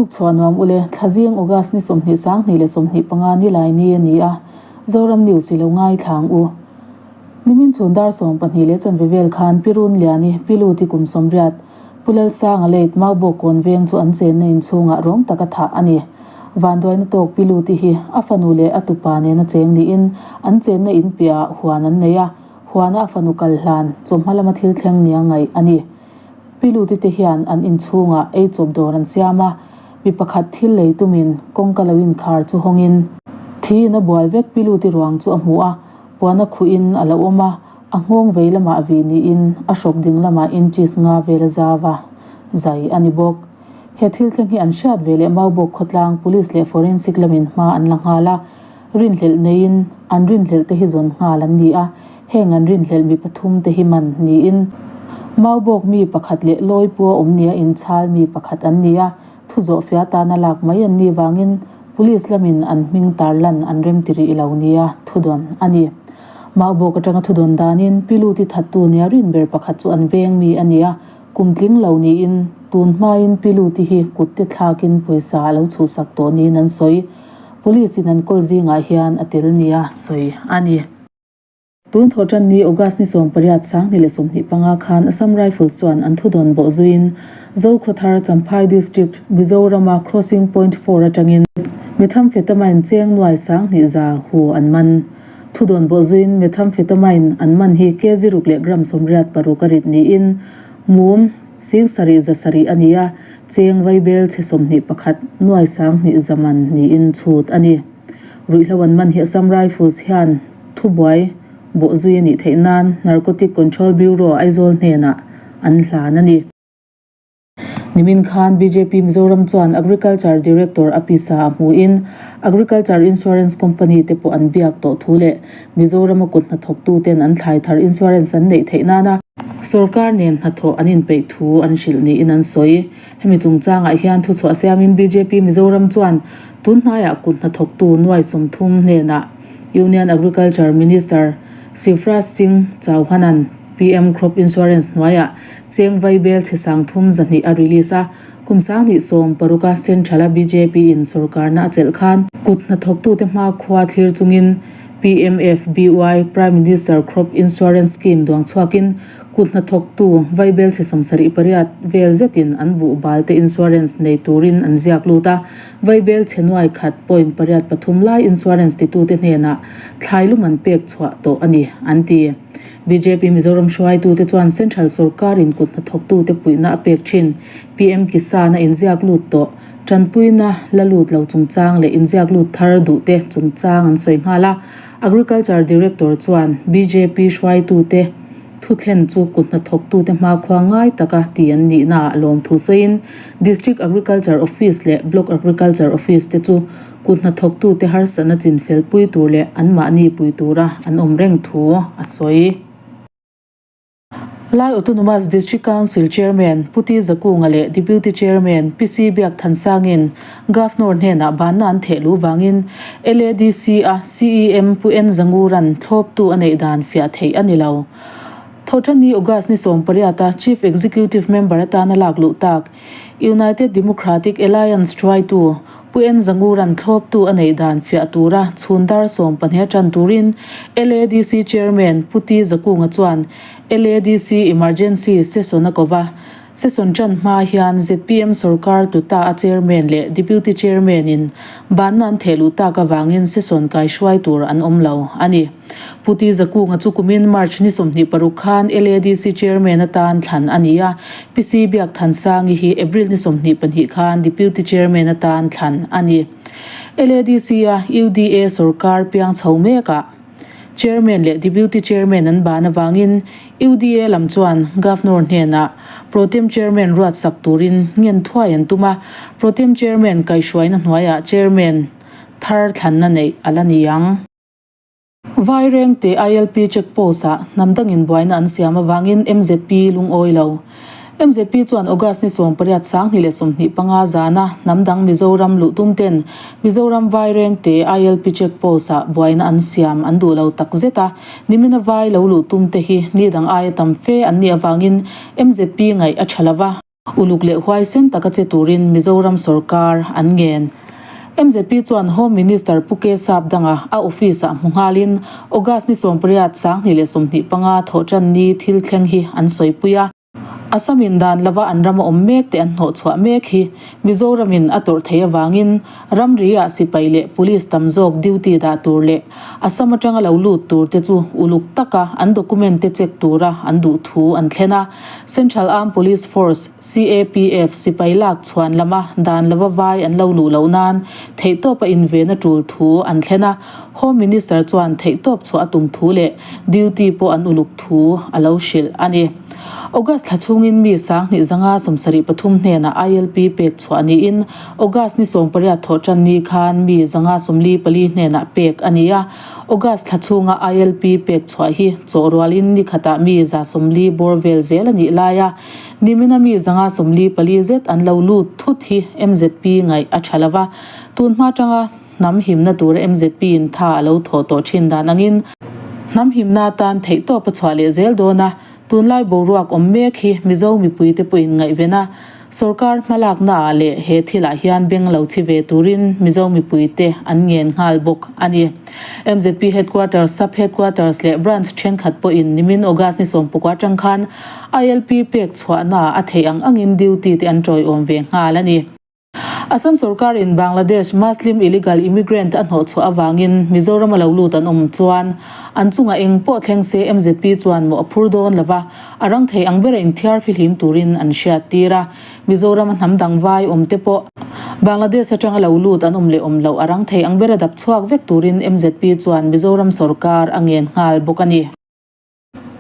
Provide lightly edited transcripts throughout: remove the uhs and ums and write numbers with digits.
Tukchhuah nuam ule, Thlazing August ni 20 sanghnih leh 25 ni lai ni a ni a, Zoram News i lo ngaithlang u. Nimin chhun dar 12 leh chanve vel khan Pi Runliani, Pi Luti kum 80, Pu Lalsanga late Maubawk kawn veng chu an chenna inchhungah rawng taka thah a ni. Vanduaina tawk Pi Luti hi a fanu leh a tupa nena cheng niin an chenna in piahah huan an nei a, huana a fanu kal hlan chawhma lama thil thleng nia ngaih a ni. Pi Luti te hian an inchhungah ei chawp dawr an siam a, mi pakhat thil lei tumin kawngka lo inkhar chu hawngin thi in a bual vek Pi Luti ruang chu a hmu a, puan a khuhin a lo awm a, a nghawng vei lamah vih niin a hrawk ding lamah inches nga vel a zau a, zai a ni bawk. He thil thleng hi an hriat ve leh Maubawk khawtlang Police leh Forensic lamin hma an la nghal a, rinhlelh neiin an rinhlelh te hi zawn nghal an ni a, heng an rinhlelh mi pathum te hi man niin Maubawk mi pakhat leh Lawipua awm nia inchhal mi pakhat an ni a, thu zawhfiah tana lak mai an nih vangin Police lamin an hming tarlan an remti rih lo nia thudawn a ni. Maubawk atanga thudawn danin Pi Luti thattu nia rin ber pakhat chu an veng mi a ni a, kum tling lo niin tun hmain Pi Luti hi kut te thlakin pawisa a lo chhuhsak tawh niin an sawi. Police in an kawl zingah hian a tel nia sawi a ni. Tun thawhtan ni August ni 18 2025 khan Assam Rifles chuan an thudawn bawh zuiin Zokhawthar, Champhai District, Mizorama Crossing Point 4 atangin Methamphetamine cheng nuai 20,000 hu an man. Thudawn bawh zuiin Methamphetamine an man hi kg ruk leh gram 86 a rit niin mum 7,700 a ni a, cheng vaibel chhe 21 nuai 20,000 man niin chhut a ni. Ruihhlo an man hi Assam Rifles hian thubuai bawh zui a nih theih nan Narcotic Control Bureau Aizawl hnenah an hlan a ni. Nimin khan bjp Mizoram chuan Agriculture Director a pisa a hmuhin Agriculture Insurance Company te pawh an biak tawh thu leh Mizorama kut hnathawktu ten an thlai thar insurance an neih theih nana sorkar nen hnathawh an inpeih thu an hrilh niin an sawi. Hemi chungchangah hian thuchhuah siamin bjp Mizoram chuan tun hnaiah kut hnathawktu nuai 30 hnenah Union Agriculture Minister Shivraj Singh Chauhan-a'n PM Crop Insurance hnuaiah cheng vaibel chhe 3,200 a release a, kum 2016-a Central-a BJP-in sorkarna a chelh khan kut hnathawktute hmakhua thlir chungin PMFBY, Prime Minister Crop Insurance Scheme duang chhuakin kut hnathawktu vaibel chhe 78 vel zetin an buh balte insurance nei turin an ziak lut a, Vaibel chhe nuai khat point pariat pathum lai insurance titute hnenah thlai lum an pek chhuah tawh a ni, an ti. Bjp Mizoram hruaitute chuan Central sorkarin kut hnathawktute puihna a pek thin. PM Kisan a inziak lut tawh. Tanpuina la lut lo chungchang leh inziak lut thar duhte chungchang an sawi nghal a. Agriculture Director chuan bjp hruaitute Thuthlen chu kut hnathawktute hmakhua ngai taka ti an nihnaah lawmthu sawiin District Agriculture Office leh Block Agriculture Office te chu kut hnathawktute harsatna chinfel pui tur leh anmahni pui tura an awm reng thu a sawi. Lai Autonomous District Council Chairman Pu T Zakunga leh Deputy Chairman Pi C Biak Thansangin Governor hnenah banna an theh luh vangin LADC-a CEM Pu N Zanguran thlawptu a neih dan fiah theih a ni lo. Thawhṭanni August ni 18-a Chief Executive Member atana lak luh tak United Democratic Alliance hruaitu Pu N Zanguran thlawptu a neih dan fiah tura chhun dar 12 ṭan turin LADC Chairman Pu T Zakunga chuan LADC Emergency Session a ko va. Session ṭan hma hian zpm sorkar tuta a Chairman leh Deputy Chairman in banna an theh luh tak avangin session kaihruai tur an awm lo a ni. Pu T Zakunga chu kumin March ni 26 khan LADC Chairman atan thlan a ni a, Pi C Biak Thansangi hi April ni 22 khan Deputy Chairman atan thlan a ni. LADC a UDA sorkar piang chho mekah Chairman leh Deputy Chairman an ban avangin UDA lam chuan Governor hnenah Protem Chairman ruat sak turin ngen thuai an tum a, Protem Chairman kaihhruaina hnuaiah Chairman thar thlanna neih a la ni ang. Vairengte ILP check post ah hnam dangin buaina an siam avangin MZP lungawi lo. MZP chuan August ni 18 2025 zana hnam dang Mizoram luh tum ten Mizoram Vairengte ILP check post ah buaina an siam an duh lo tak zet a, nimina vai lo luh tum te hi ni dang aia tam fe an nih avangin MZP ngaih a tha lo va. Uluk leh huaisen taka che turin Mizoram sorkar an ngen. Mzp chuan Home Minister Pu K Sapdanga a office-ah hmu nghalin August ni 18 2025 thawhtan ni thil thleng hi an sawipui a. Assam in dan lova an rama awm mek te an hnawhchhuah mek hi Mizoram in a tawrh theih avangin ramri ah sipai leh police tam zawk duty dah tur leh Assam atanga lo lut tur te chu uluk taka an document te check tura an duh thu an thlen a. Central Armed Police Force, CAPF, sipai lak chhuan lama dan lova vai an lo luh loh nan theihtawp a inven a tul thu an thlen a. Home Minister chuan theihtawp chhuah a tum thu leh duty pawh an uluk thu a lo hrilh a ni. August thla chhungin mi 10,000 zanga 73 hnenah ILP pek chhuah niin August ni 18 thawhtan ni khan mi 54 hnenah pek a ni a. August thla chhunga ILP pek chhuah hi chawh rualin ni khatah mi 40 bawr vel zel a nih lai a, nimina mi 54 zet an lo lut thut hi MZP ngaih a tha lo va, tun hma tanga hnam himna tura MZP in tha a lo thawh tawh thin dan angin hnam himna atan theihtawp a chhuah leh zel dawn a, tunlai boruak awm mek hi Mizo mipuite pawhin ngaihven a, sorkar hmalakna ah leh he thilah hian beng lo chhi ve turin Mizo mipuite an ngen nghal bawk a ni. MZP Headquarters, Sub Headquarters leh Branch thenkhat pawhin nimin August ni 19 atang khan ILP pek chhuahna a theih ang angin duty te an tawiawm ve nghal a ni. Assam sorkarin Bangladesh Muslim illegal immigrant a hnawhchhuah avangin Mizoram a lo lut an awm chuan an chungah eng pawh thleng se MZP chuan mawh a phur dawn lo va, a rang thei ang bera inthiar fihlim turin an hriattir a. Mizoram a hnam dang vai awm te pawh Bangladesh atanga lo lut an awm leh awm loh a rang thei ang bera dap chhuak vek turin MZP chuan Mizoram sorkar a ngen nghal bawk a ni.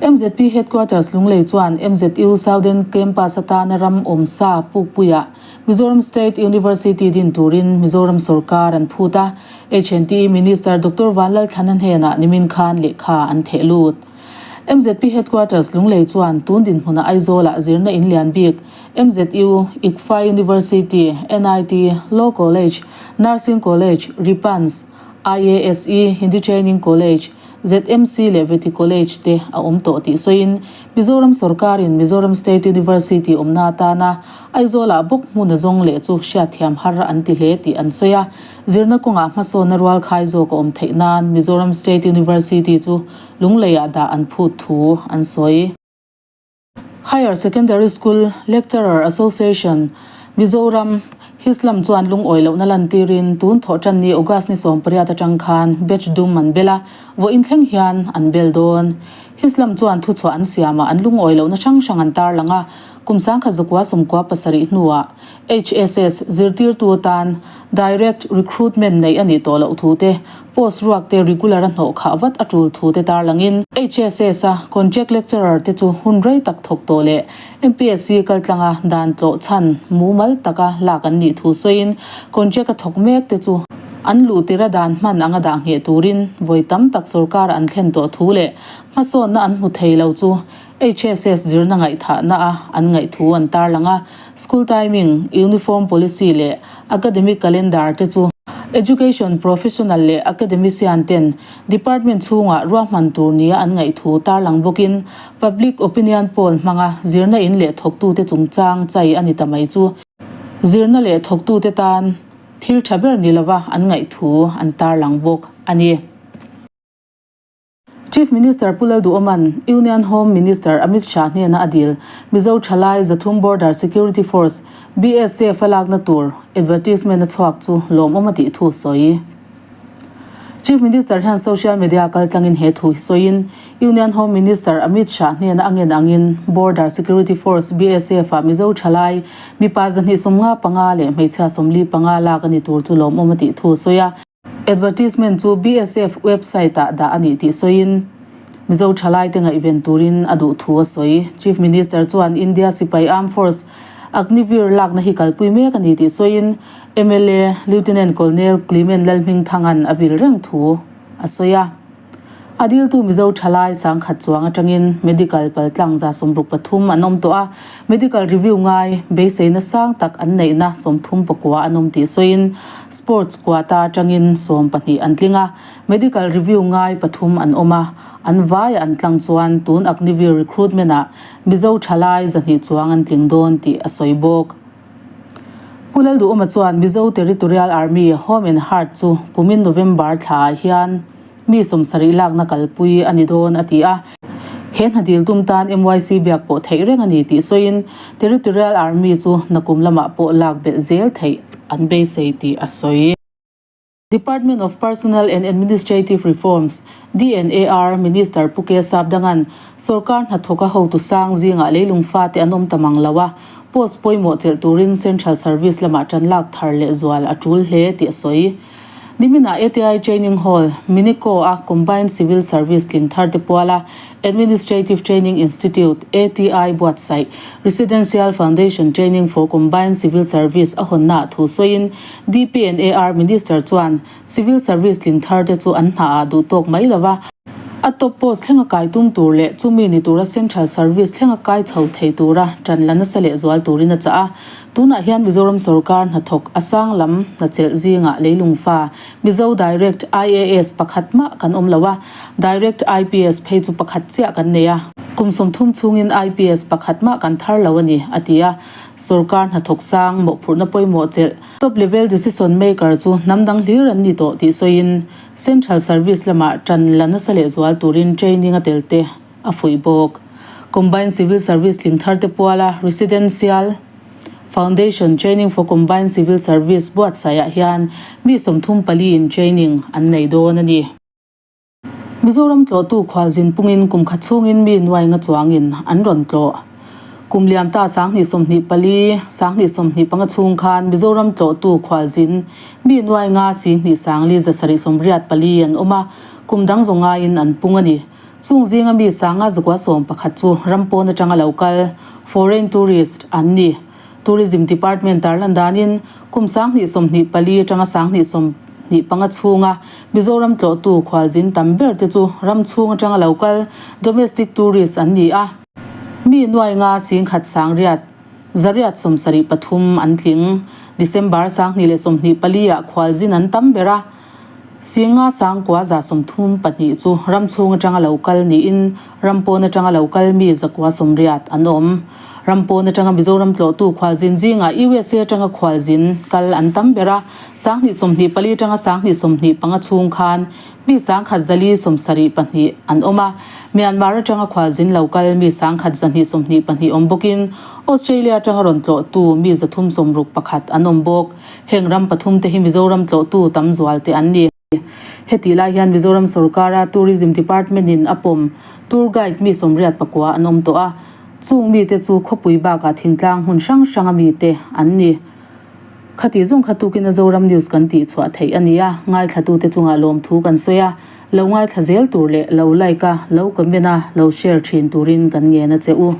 MZP Headquarters Lunglei chuan MZU Southern Campus atana ram awm sa Pukpuiah Mizoram State University din turin Mizoram sorkar an phut a, HNTE Minister Doctor Vanlalthlana hnenah nimin khan lehkha an theh lut. MZP Headquarters Lunglei chuan tun dinhmunah Aizawlah zirna in lian bik MZU, ICFAI University, NIT, Law College, Nursing College, RIPANS, IASE, Hindi Training College, ZMC leh Vety College te a awm tawh tih sawiin, Mizoram sorkarin Mizoram State University awmna atana Aizawlah bawk hmun a zawng leh chu hriatthiam har an ti hle tih an sawi a. Zirna kawngah hmasawnna rual khai zawk a awm theih nan Mizoram State University chu Lungleiah dah an phut thu an sawi. Higher Secondary School Lecturer Association, Mizoram, Hislam chuan lungawi lohna lantirin tun thawhtan ni August ni 18 atang khan batch dum an bel a, vawiin thleng hian an bel dawn. Hislam chuan thuchhuah an siamah an lungawi lohna hrang hrang an tarlang a, kum 1997 hnuah HSS zirtirtu atan direct recruitment neih a nih tawh loh thu te, Post ruak te regular a hnawh khah vat a tul thu te tarlangin HSS a contract lecturer te chu hun rei tak thawk tawh leh MPSC kaltlanga dan tlawh chhan mumal taka lak an nih thu sawiin contract a thawk mek te chu an luh tira dan hman anga dah ngheh turin vawi tam tak sorkar an thlen tawh thu leh hmasawnna an hmu thei lo chu HSS zirna ngaihthahna a an ngaih thu an tarlang a. School timing, uniform policy leh academic calendar te chu Education professional leh academician ten department chhungah ruahman tur nia an ngaih thu tarlang bawkin public opinion poll hmanga zirna in leh thawktute chungchang chai a ni ta mai chu zirna leh thawktute tan thil tha ber ni lova an ngaih thu an tarlang bawk a ni. Chief Minister Pu Lalduhoma'n Union Home Minister Amit Shah hnena a dil Mizo Thalai 300 Border Security Force, BSF, a lakna tur advertisement a chhuak chu lawmawm a tih thu sawi. Chief Minister hian social media kaltlangin he thu hi sawiin Union Home Minister Amit Shah hnena a ngen angin Border Security Force, BSF, ah Mizo Thalai mipa 255 leh hmeichhia 45 lak a ni tur chu lawmawm a tih thu sawi a. Advertisement chu BSF website ah dah a nih tih sawiin Mizo thalaite ngaihven turin a duh thu a sawi. Chief Minister chuan India sipai Armed Force Agniveer lakna hi kalpui mek a ni tih sawiin mla Lieutenant Colonel Clement Lalhmingthanga'n a vil reng thu a sawi a. A diltu Mizo thalai sangkhat chuang atangin medical paltlang 63 an awm tawh a, medical review ngai beiseina sang tak an neihna 39 an awm tih sawiin sports quota atangin 12 an tling a, medical review ngai pathum an awm a, an vaia an tlang chuan tun Agniveer recruitment ah Mizo thalai 200 chuang an tling dawn tih a sawi bawk. Pu Lalduhawma chuan Mizo Territorial Army Home and Heart chu kumin November thlaah hian mi 70 lakna kalpui a ni dawn a ti a. He hna dil tum tan MYC biak pawh theih reng a ni tih sawiin Territorial Army chu nakum lamah pawh lak belh zel theih an beisei tih a sawi. Department of Personnel and Administrative Reforms, DNAR, Minister Pu K Sapdangan sorkar hnathawka hotu sang zingah leilung fate an awm ta mang lo a, post pawimawh chelh turin Central Service lamah tan lak thar leh zual a tul hle tih a sawi. Niminah ATI Training Hall, Minico-a Combined Civil Service tling thar te puala Administrative Training Institute, ATI, buatsaih Residential Foundation Training for Combined Civil Service a hawnnaah thu sawiin DPNAR Minister chuan Civil Service tling thar te chu an hnaah duh tawk mai lo va, a top post thlenga kai tum tur leh chumi ni tura Central Service thlenga kai chho thei tura tan la nasa leh zual turin a chah a. Tunah hian Mizoram sorkar hnathawk a sang lam hnachelh zingah leilung fa Mizo Direct IAS pakhat mah kan awm lo a, Direct IPS phei chu pakhat chiah kan nei a, kum 30 chhungin IPS pakhat mah kan thar lo a ni, a ti a. Sorkar hnathawk sang mawhphurhna pawimawh chelh, top level decision maker chu hnam dang hlir an ni tawh tih sawiin Central Service lamah tan la nasa lehzual turin training a tel te a fuih bawk. Combined Civil Service tling thar te puala Residential Foundation Training for Combined Civil Service buatsaihah hian mi 34 in training an nei dawn a ni. Mizoram tlawhtu khualzin pungin kum khat chhungin mi nuai nga chuangin an rawn tlawh. Kum liam ta 2024, 2025 chhung khan Mizoram tlawhtu khualzin mi nuai nga 2 sangli 784 an awm a, kum dang zawng ngaiin an pung a ni. Chung zinga mi sanga 911 chu ram pawn atanga lo kal, foreign tourist, an ni. Tourism Department tarlan danin kum 2024 atanga 2025 chhunga Mizoram tlawhtu khualzin tam ber te chu ram chhung atanga lo kal, domestic tourist, an ni a. Mi nuai nga 10,000 sangriat, 173 an tling. December 2024 ah khualzin an tam ber a. Singa sangkua 132 chu ram chhung atanga lo kal niin ram pawn atanga lo kal mi 980 an awm. Ram pawn atanga Mizoram tlawhtu khualzin zingah USA atanga khualzin kal an tam ber a, 2024 atanga 2025 chhung khan mi 1,172 an awm a. Myanmar atanga khualzin lo kal mi 1,122 awm bawkin Australia atanga rawn tlawhtu mi 361 an awm bawk. Heng ram pathum te hi Mizoram tlawhtu tam zual te an ni. Heti lai hian Mizoram sorkara Tourism Department in a pawm tour guide mi 89 an awm tawh a, chung mite chu khawpui bakah thingtlang hmun hrang hranga mite an ni. Khati zawng kha tukin a Zoram News kan tih chhuah theih a ni a, ngaithlatute chungah lawmthu kan sawi a, lo ngaithla zel tur leh lo like a, lo comment a, lo share thin turin kan ngen a che u.